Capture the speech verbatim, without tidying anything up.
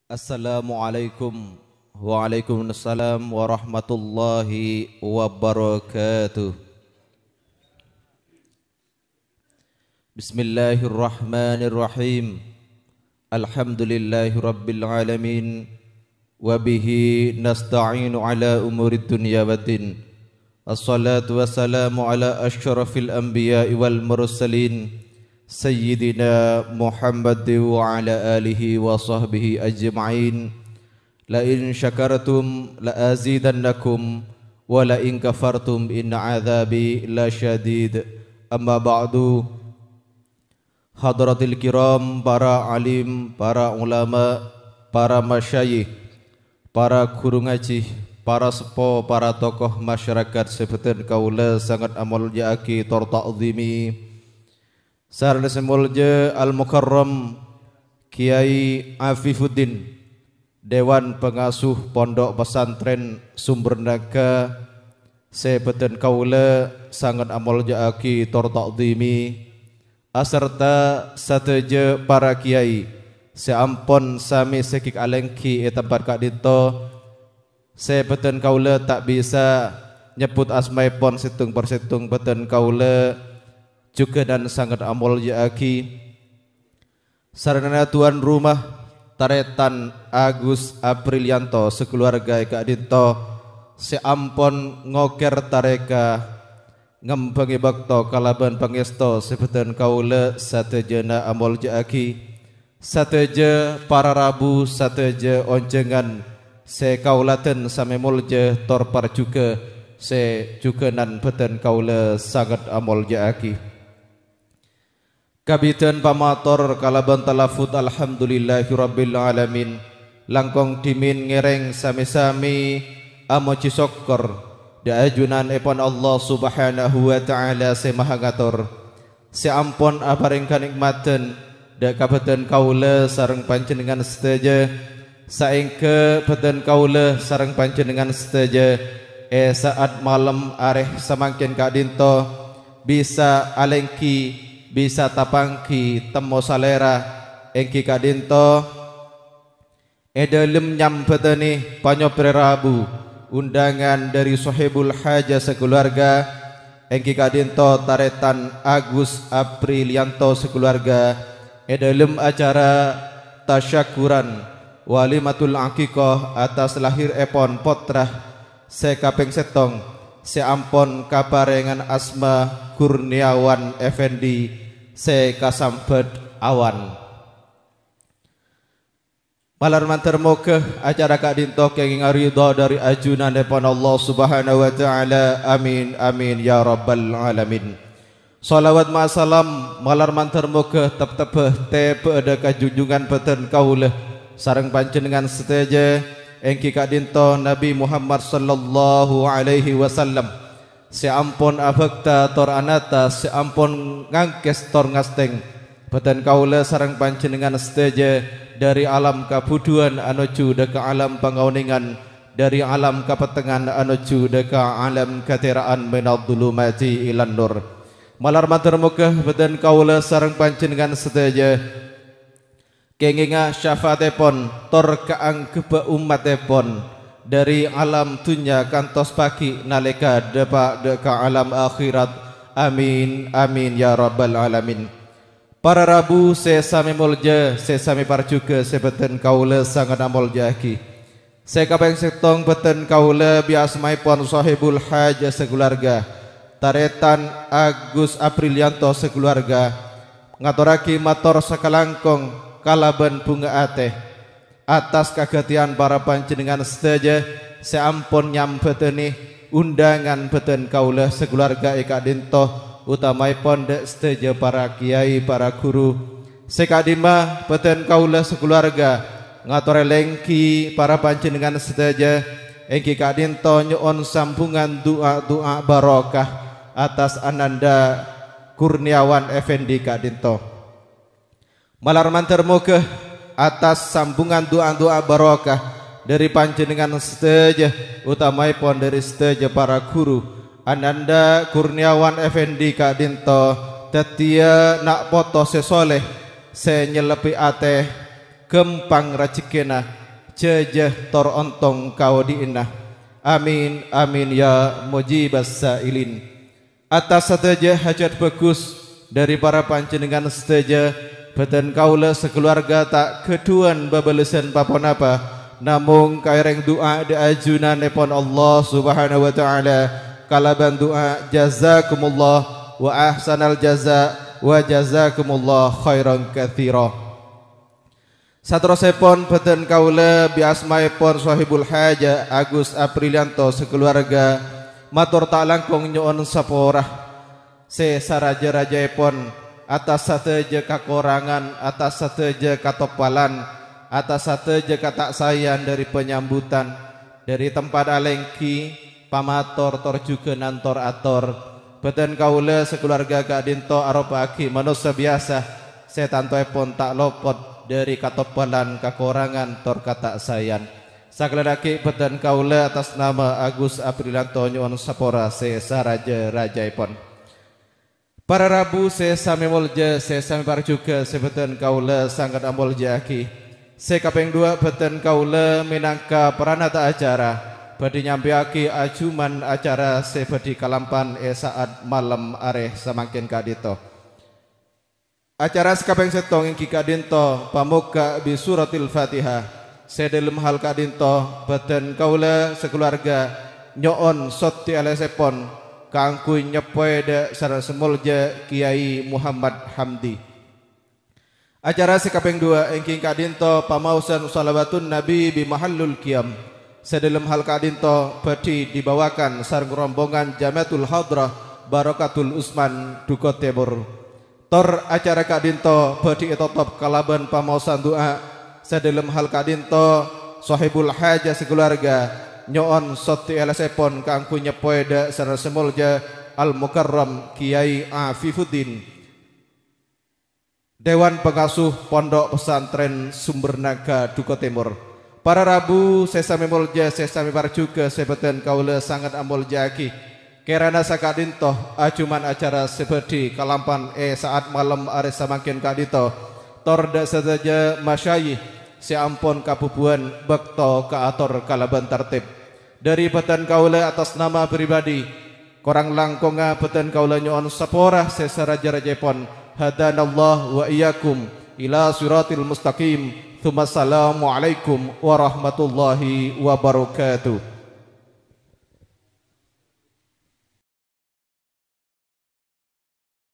Assalamualaikum. Waalaikumsalam warahmatullahi wabarakatuh. Bismillahirrahmanirrahim. Alhamdulillahirabbil alamin. Wa bihi nasta'inu ala umurid dunya waddin. Assalatu wassalamu ala asyrafil anbiya'i wal mursalin, Sayyidina Muhammad wa ala alihi wa sahbihi ajma'in. La in syakartum la azidannakum, wa la in kafartum inna adzabi lasyadid. Amma ba'du. Hadratil kiram, para alim, para ulama, para masyayikh, para guru ngaji, para seppo, para tokoh masyarakat sè bhâdhân kaulâ sanget amolja'aghi tor ta'dhimi. Sareng sè molja Al-Mukarram Kyai Afifuddin, Dewan Pengasuh Pondok Pesantren Sumber Naga, sè bhâdhân kaulâ sanget amolja'aghi tor ta'dhimi, asarta sadhâjâ para kèyaè sè ampon samè sè ghi' alèngghi è tempat ka'dinto, sè bhâdhân kaulâ ta' bisa nyebbhut asmaèpon sèttong per sèttong, bhâdhân kaulâ jhughân sanget amolja'aghi. Sarrèna tuan rumah, Tarètan Agus Aprilianto sakalowarga è ka'dinto, sè ampon ngokèr tarèka, ngembhângè bâkto kalabân pangèsto sè bhâdhân kaulâ sadhâjâna amolja'aghi. Sadhâjâ para rabu, sadhâjâ onjhângan sè kaulâ dhân samè molja tor parjhughâ sè jhughânan bhâdhân kaulâ sanget amolja'aghi. Kabidhân pamator kalabân talafut alhamdulillahirabbil alamin, langkong dhimèn ngèrèng samè-samè amojhi sokkor dâ' ajunanèpon Allah Subhanahu wa Ta'ala sè Maha Ngator, sè ampon aparèng kanè'madhân dâ' ka bhâdhân kaulâ sareng panjhennengngan sadhâjâ, saèngghâ bhâdhân kaulâ sareng panjhennengngan sadhâjâ è sa'at malem arè samangkèn ka'dinto bisa alèngghi, bisa tapangghi temmo salèra, èngghi ka'dinto è dhâlem nyambhâdhâni panyoprè rabu, undangan dhâri sohibul hajah sakalowarga, èngghi ka'dinto Tarètan Agus Aprilianto sakalowarga, è dhâlem acara tasyakuran walimatul aqiqah atas lahirèpon pottra sè kapèng sèttong, sè ampon kaparèngan asma Kurniawan Effendi, sè kasambhât Awan. Malar mandhâr moghâ acara ka'dinto kèngèng aridha dhâri ajunanèpon Allah Subhanahu wa Ta'ala. Amin, amin, ya rabbal alamin. Shalawat ma'assalam malar mandhâr moghâ teptebbhâ tèbâ'â dâ' ka junjungan bhâdhân kaulâ sareng panjhennengngan sadhâjâ, èngghi ka'dinto Nabi Muhammad sallallahu alaihi wasallam, sè ampon abhâkta tor anata, sè ampon ngangkès tor ngastèng bhâdhân kaulâ sareng panjhennengngan sadhâjâ dhâri alam kabhudhuwân anoju dâ' ka alam pangaonèngan, dhâri alam kapettengngan anoju dâ' ka alam katèra'an minadh dhulumati ilan nur. Malar mandhâr moghâ bhâdhân kaulâ sareng panjhennengngan sadhâjâ kèngènga syafa'atèpon tor kaanggheppa ommattèpon dhâri alam dhunnya kantos paghi' nalèka dâpa' dâ' ka alam akhèrat. Amin, amin, ya rabbal alamin. Para rabu sè samè molja, sè samè parjhughâ, sè bhâdhân kaulâ sanget amolja'aghi. Sè kapèng sèttong bhâdhân kaulâ bi asmaèpon sohibul hajah sakalowarga, Tarètan Agus Aprilianto sakalowarga, ngatorraghi mator sakalangkong kalabân bhunga atè atas kaghâtèyan para panjhennengngan sadhâjâ sè ampon nyambhâdhâni undangan bhâdhân kaulâ sakalowarga è ka'dinto, utamaèpon dâ' sadhâjâ para kèyaè, para ghuru. Sè ka'dimma bhâdhân kaulâ sakalowarga ngatorè lèngghi para panjhennengngan sadhâjâ, èngghi ka'dinto nyo'on sambhungan du'a-du'a barokah atas ananda Kurniawan Effendi ka'dinto. Malar mandhâr moghâ atas sambhungan du'a-du'a barokah dhâri panjhennengngan sadhâjâ, utamaèpon dhâri sadhâjâ para ghuru, ananda Kurniawan Effendi ka'dinto dhâddhiyâ na' poto sè soleh, sè nyellebbhi atè, ghâmpang rajhekkèna, jhâjâ tor ontong kaodi'na. Amin, amin, ya mujibas sa'ilin. Attas sadhâjâ hajat bhâghus dhâri para panjhennengngan sadhâjâ, bhâdhân kaulâ sakalowarga ta' ghâdhuwân bhâbhâlâsân pa-ponapa, namong kaèrèng du'a dhâ' ajunanèpon Allah Subhanahu wa Ta'ala kalabân du'a jazakumullah wa ahsanal jaza wa jazakumullah khairan katsira. Saterrossèpon bhâdhân kaulâ bi asmaèpon Sohibul Haja Agus Aprilianto sakalowarga mator ta' langkong nyo'on sapora sè sarajâ-rajâèpon attas sadhâjâ kakorangan, attas sadhâjâ katoppalan, attas sadhâjâ kata'saèyan dhâri panyambutan, dhâri tempat alèngghi, pamator tor jhughân ngantor ator. Bhâdhân kaulâ sakalowarga ka'dinto aropa'aghi manossa biyasa sè tantoèpon ta' lopot dhâri katoppalan, kakorangan, tor kata'saèyan. Sakalè aghi' bhâdhân kaulâ attas nama Agus Aprilianto nyo'on sapora sè sarajâ-rajâèpon. Para rabu sè samè molja, sè samè parjhughâ, sè bhâdhân kaulâ sanget amolja'aghi. Sè kapèng duwâ', bhâdhân kaulâ mènangka paranata acara bhâdhi nyampèyaghi ajhuman acara sè bhâdhi kalampan è sa'at malem arè samangkèn ka'dinto. Acara sè kapèng sèttong èngghi ka'dinto pamokka' bi Suratil Fatihah. Sè dhâlem hal ka'dinto, bhâdhân kaulâ sakalowarga nyo'on sottè alèsèpon kaangghuy nyeppowè dhâ' sareng sè molja Kiyai Muhammad Hamdi. Acara sè kapèng duwâ' èngghi ka'dinto pamaosan shalawatun Nabi bi Mahallul Qiyam. Sè dhâlem hal ka'dinto bhâdhi dibawakan sareng rombongan Jamiatul Hadrah Barokatul Usman, Duko Tèmor. Tor acara ka'dinto bhâdhi ètotop kalabân pamaosan du'a. Sè dhâlem hal ka'dinto, Sohibul Haja sakalowarga nyo'on sottè alèsèpon kaangghuy nyeppowè dhâ' sareng sè molja Al-Mukarram Kiyai Afifuddin, Dewan Pangasuh Pondok Pesantren Sumber Naga Duko Tèmor. Para rabu sè samè molja, sè samè parjhughâ, sè bhâdhân kaulâ sanget amolja'aghi. Kèrana saka'dinto ajhuman acara sè bhâdhi kalampan è sa'at malem arè samangkèn ka'dinto, tor dhâ' sadhâjâ masyayikh sè ampon kabubuwân bâkto kaator kalabân tartib. Dhâri bhâdhân kaulâ attas nama pribadi, korang langkongnga bhâdhân kaulâ nyo'on sapora sè sarajâ-rajâèpon. Hadanallah wa iyyakum ila siratil mustaqim. Tsummassalamualaikum warahmatullahi wabarakatuh.